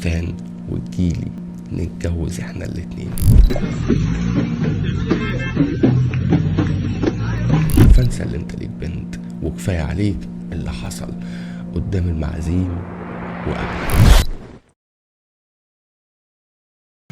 الفستان وتجيلي نتجوز احنا الاتنين. فانسى اللي انت ليك بنت، وكفاية عليك اللي حصل قدام المعازيم وقبل.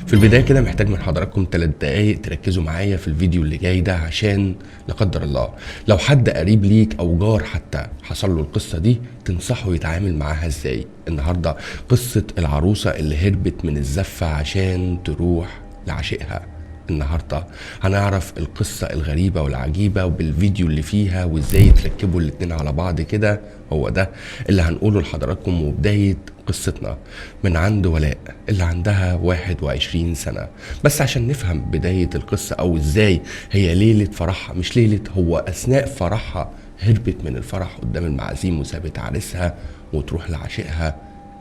في البداية كده محتاج من حضراتكم 3 دقايق تركزوا معايا في الفيديو اللي جاي ده، عشان لا قدر الله لو حد قريب ليك او جار حتى حصل له القصة دي تنصحه يتعامل معاها ازاي. النهاردة قصة العروسة اللي هربت من الزفة عشان تروح لعشيقها. النهاردة هنعرف القصة الغريبة والعجيبة وبالفيديو اللي فيها وازاي تركبوا الاتنين على بعض كده. هو ده اللي هنقوله لحضراتكم. وبداية قصتنا من عند ولاء اللي عندها 21 سنة. بس عشان نفهم بداية القصة او ازاي هي ليلة فرحها، مش ليلة، هو اثناء فرحها هربت من الفرح قدام المعازيم وسابت عريسها وتروح لعشيقها.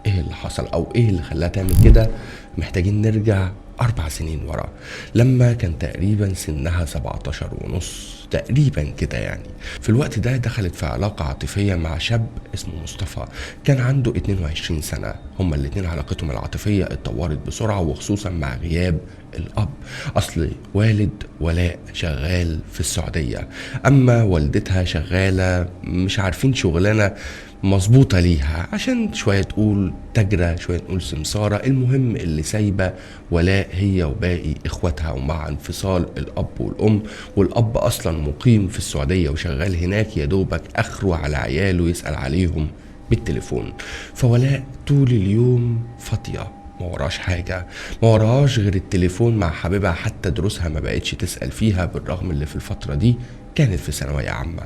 ايه اللي حصل او ايه اللي خلاها تعمل كده؟ محتاجين نرجع 4 سنين ورا، لما كان تقريبا سنها 17 ونص تقريبا كده. يعني في الوقت ده دخلت في علاقة عاطفية مع شاب اسمه مصطفى، كان عنده 22 سنة. هما الاتنين علاقتهم العاطفية اتطورت بسرعة، وخصوصا مع غياب الأب. أصل والد ولاء شغال في السعودية، أما والدتها شغالة مش عارفين شغلانة مظبوطة ليها، عشان شوية تقول تجرة شوية تقول سمسارة. المهم اللي سايبة ولاء هي وباقي إخواتها، ومع انفصال الأب والأم، والأب أصلا مقيم في السعودية وشغال هناك، يا دوبك أخره على عياله يسأل عليهم بالتليفون. فولاء طول اليوم فاضية، ما وراش حاجة، ما وراش غير التليفون مع حبيبها، حتى دروسها ما بقتش تسأل فيها، بالرغم اللي في الفترة دي كانت في ثانوية عامة.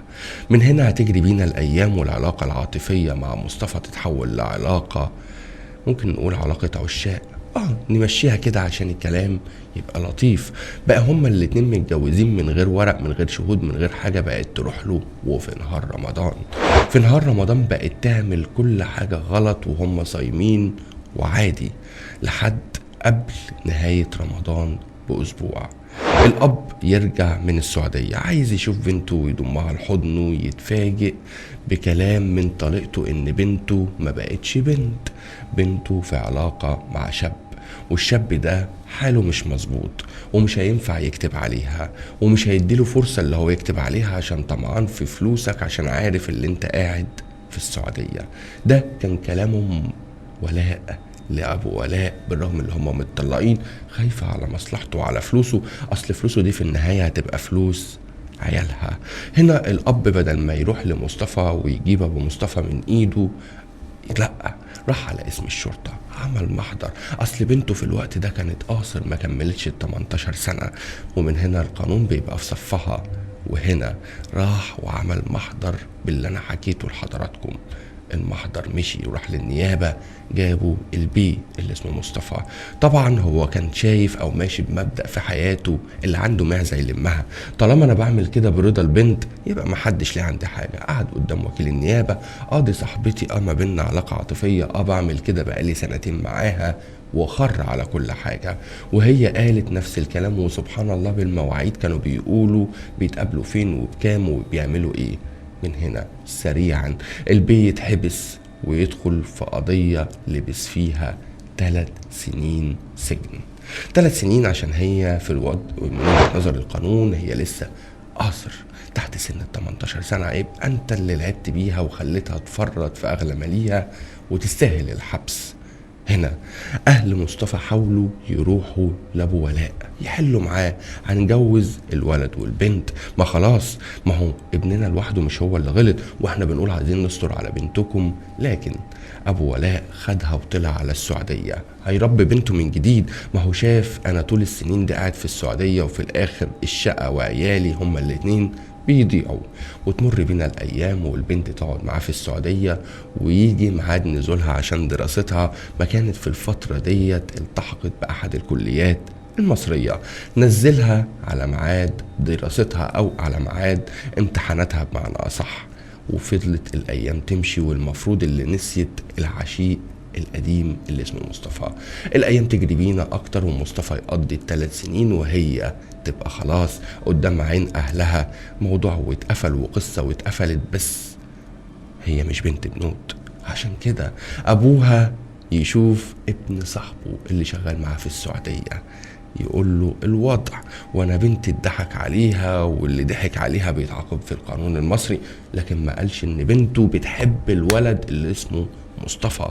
من هنا هتجري بينا الأيام، والعلاقة العاطفية مع مصطفى تتحول لعلاقة ممكن نقول علاقة عشاق، نمشيها كده عشان الكلام يبقى لطيف. بقى هما الاتنين متجوزين من غير ورق، من غير شهود، من غير حاجة. بقت تروح له، وفي نهار رمضان، في نهار رمضان بقت تعمل كل حاجة غلط وهم صايمين وعادي، لحد قبل نهاية رمضان بأسبوع. الأب يرجع من السعودية عايز يشوف بنته ويضمها لحضنه، يتفاجئ بكلام من طليقته إن بنته ما بقتش بنت، بنته في علاقة مع شاب، والشاب ده حاله مش مظبوط ومش هينفع يكتب عليها، ومش هيديله فرصة اللي هو يكتب عليها عشان طمعان في فلوسك، عشان عارف اللي انت قاعد في السعودية. ده كان كلامهم ولاء لأبو ولاء، بالرغم اللي هم متطلقين، خايفة على مصلحته وعلى فلوسه، أصل فلوسه دي في النهاية هتبقى فلوس عيالها. هنا الأب بدل ما يروح لمصطفى ويجيب أبو مصطفى من إيده، لأ، راح على اسم الشرطة، عمل محضر. أصل بنته في الوقت ده كانت قاصر، ما كملتش 18 سنة، ومن هنا القانون بيبقى في صفها. وهنا راح وعمل محضر باللي أنا حكيته لحضراتكم. المحضر مشي وراح للنيابة، جابوا البي اللي اسمه مصطفى. طبعا هو كان شايف او ماشي بمبدأ في حياته، اللي عنده معزة يلمها، طالما انا بعمل كده برضا البنت يبقى محدش ليه عندي حاجة. قعد قدام وكيل النيابة، دي صاحبتي، ما بينا علاقة عاطفية، بعمل كده بقالي 2 سنين معاها، وخر على كل حاجة. وهي قالت نفس الكلام، وسبحان الله بالمواعيد كانوا بيقولوا بيتقابلوا فين وبكام وبيعملوا ايه. من هنا سريعا البي يتحبس ويدخل في قضية لبس فيها 3 سنين سجن. 3 سنين عشان هي في الوضع من وجهة نظر القانون هي لسه قاصر تحت سن ال 18 سنة. عيب، انت اللي لعبت بيها وخليتها تفرط في اغلى ماليها وتستاهل الحبس. هنا اهل مصطفى حاولوا يروحوا لابو ولاء يحلوا معاه، هنجوز الولد والبنت، ما خلاص، ما هو ابننا لوحده مش هو اللي غلط، واحنا بنقول عايزين نستر على بنتكم. لكن ابو ولاء خدها وطلع على السعودية، هيربي بنته من جديد. ما هو شاف انا طول السنين دي قاعد في السعودية، وفي الاخر الشقة وعيالي هما الاتنين بيضيعوا. وتمر بينا الايام والبنت تقعد معاه في السعودية، ويجي ميعاد نزولها عشان دراستها. ما كانت في الفترة ديت التحقت باحد الكليات المصرية، نزلها على ميعاد دراستها او على ميعاد امتحاناتها بمعنى اصح. وفضلت الايام تمشي، والمفروض اللي نسيت العشيق القديم اللي اسمه مصطفى. الايام تجري بينا اكتر، ومصطفى يقضي 3 سنين وهي تبقى خلاص قدام عين اهلها، موضوع واتقفل وقصة واتقفلت، بس هي مش بنت بنوت. عشان كده ابوها يشوف ابن صاحبه اللي شغال معاه في السعودية، يقول له الوضع، وانا بنتي اتضحك عليها واللي ضحك عليها بيتعاقب في القانون المصري، لكن ما قالش ان بنته بتحب الولد اللي اسمه مصطفى.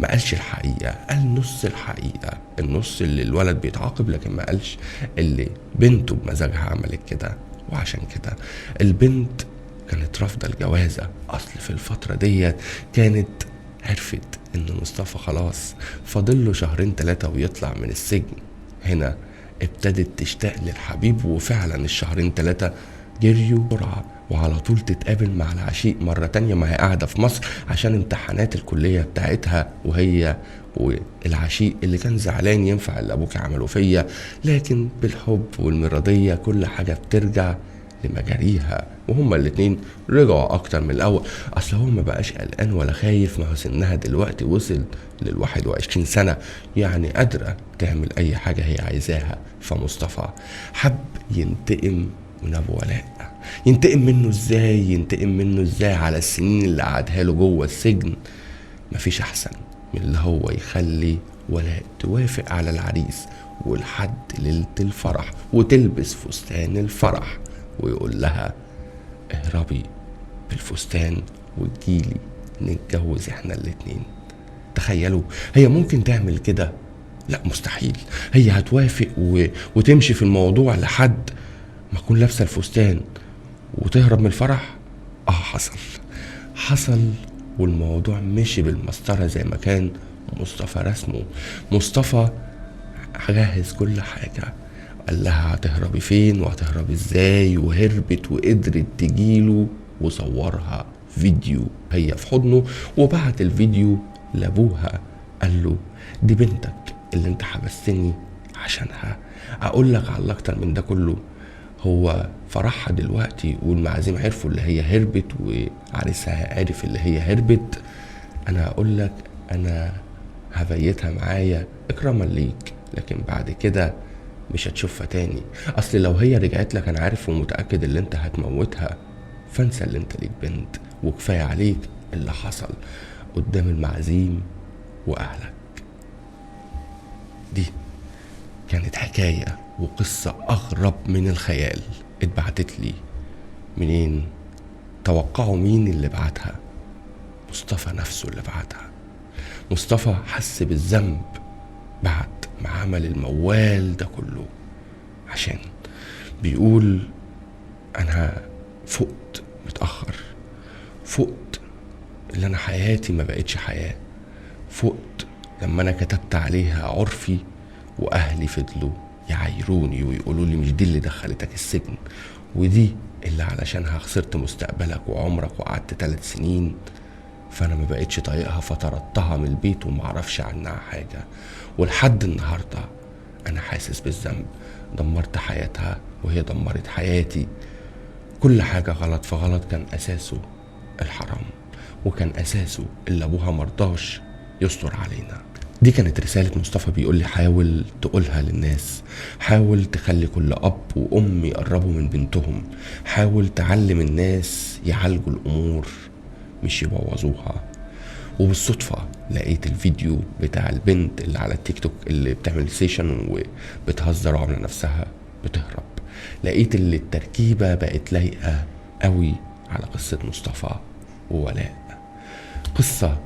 ما قالش الحقيقة، قال نص الحقيقة، النص اللي الولد بيتعاقب، لكن ما قالش اللي بنته بمزاجها عملت كده. وعشان كده البنت كانت رافضة الجوازة، اصل في الفترة ديت كانت عرفت ان مصطفى خلاص فاضل له 2-3 ويطلع من السجن. هنا ابتدت تشتاق للحبيب، وفعلا 2-3 جريوا بسرعة، وعلى طول تتقابل مع العشيق مرة تانية. ما هي قاعدة في مصر عشان امتحانات الكلية بتاعتها، وهي والعشيق اللي كان زعلان ينفع اللي أبوك عمله فيا، لكن بالحب والمرضية كل حاجة بترجع لمجاريها، وهما الاتنين رجعوا أكتر من الأول. أصل هو ما بقاش قلقان ولا خايف، ما هو سنها دلوقتي وصل لل21 سنة، يعني قادرة تعمل أي حاجة هي عايزاها. فمصطفى حب ينتقم من أبو ولاء. ينتقم منه إزاي؟ ينتقم منه إزاي على السنين اللي قعدها له جوه السجن؟ مفيش أحسن من اللي هو يخلي ولاء توافق على العريس ولحد ليلة الفرح وتلبس فستان الفرح، ويقول لها اهربي بالفستان وتجيلي نتجوز احنا الاتنين. تخيلوا هي ممكن تعمل كده؟ لا مستحيل، هي هتوافق وتمشي في الموضوع لحد ما تكون لابسه الفستان وتهرب من الفرح. حصل والموضوع مشي بالمسطره زي ما كان مصطفى رسمه. مصطفى جهز كل حاجه، قال لها هتهربي فين وهتهربي ازاي، وهربت وقدرت تجيله وصورها فيديو هي في حضنه، وبعت الفيديو لابوها قال له دي بنتك اللي انت حبستني عشانها. اقول لك على اكتر من ده كله، هو فرحها دلوقتي والمعازيم عرفوا اللي هي هربت وعريسها عرف اللي هي هربت. انا هقول لك انا هبيتها معايا اكراما ليك، لكن بعد كده مش هتشوفها تاني. اصل لو هي رجعت لك انا عارف ومتأكد اللي انت هتموتها، فانسى اللي انت ليك بنت، وكفاية عليك اللي حصل قدام المعازيم واهلك. دي كانت حكاية وقصة اغرب من الخيال. اتبعتت لي منين؟ توقعوا مين اللي بعتها؟ مصطفى نفسه اللي بعتها. مصطفى حس بالذنب بعد ما عمل الموال ده كله، عشان بيقول انا فقت متأخر، فقت اللي انا حياتي ما بقتش حياة، فقت لما انا كتبت عليها عرفي واهلي فضلوا يعايروني ويقولوا لي مش دي اللي دخلتك السجن، ودي اللي علشانها خسرت مستقبلك وعمرك وقعدت 3 سنين، فانا ما بقتش طايقها فطردتها من البيت ومعرفش عنها حاجة، ولحد النهاردة انا حاسس بالذنب. دمرت حياتها وهي دمرت حياتي. كل حاجة غلط في غلط، كان اساسه الحرام، وكان اساسه اللي ابوها مرضاش يستر علينا. دي كانت رسالة مصطفى، بيقول لي حاول تقولها للناس، حاول تخلي كل أب وأم يقربوا من بنتهم، حاول تعلم الناس يعالجوا الأمور مش يبوظوها. وبالصدفة لقيت الفيديو بتاع البنت اللي على التيك توك اللي بتعمل session وبتهزر وعاملة نفسها بتهرب، لقيت اللي التركيبة بقت لايقة قوي على قصة مصطفى وولاء. قصة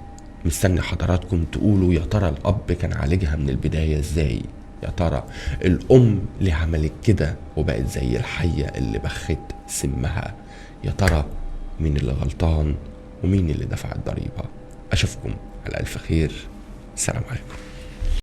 مستني حضراتكم تقولوا يا ترى الأب كان عالجها من البداية ازاي؟ يا ترى الأم ليه عملت كده وبقت زي الحية اللي بخت سمها؟ يا ترى مين اللي غلطان ومين اللي دفع الضريبة؟ أشوفكم على ألف خير. السلام عليكم.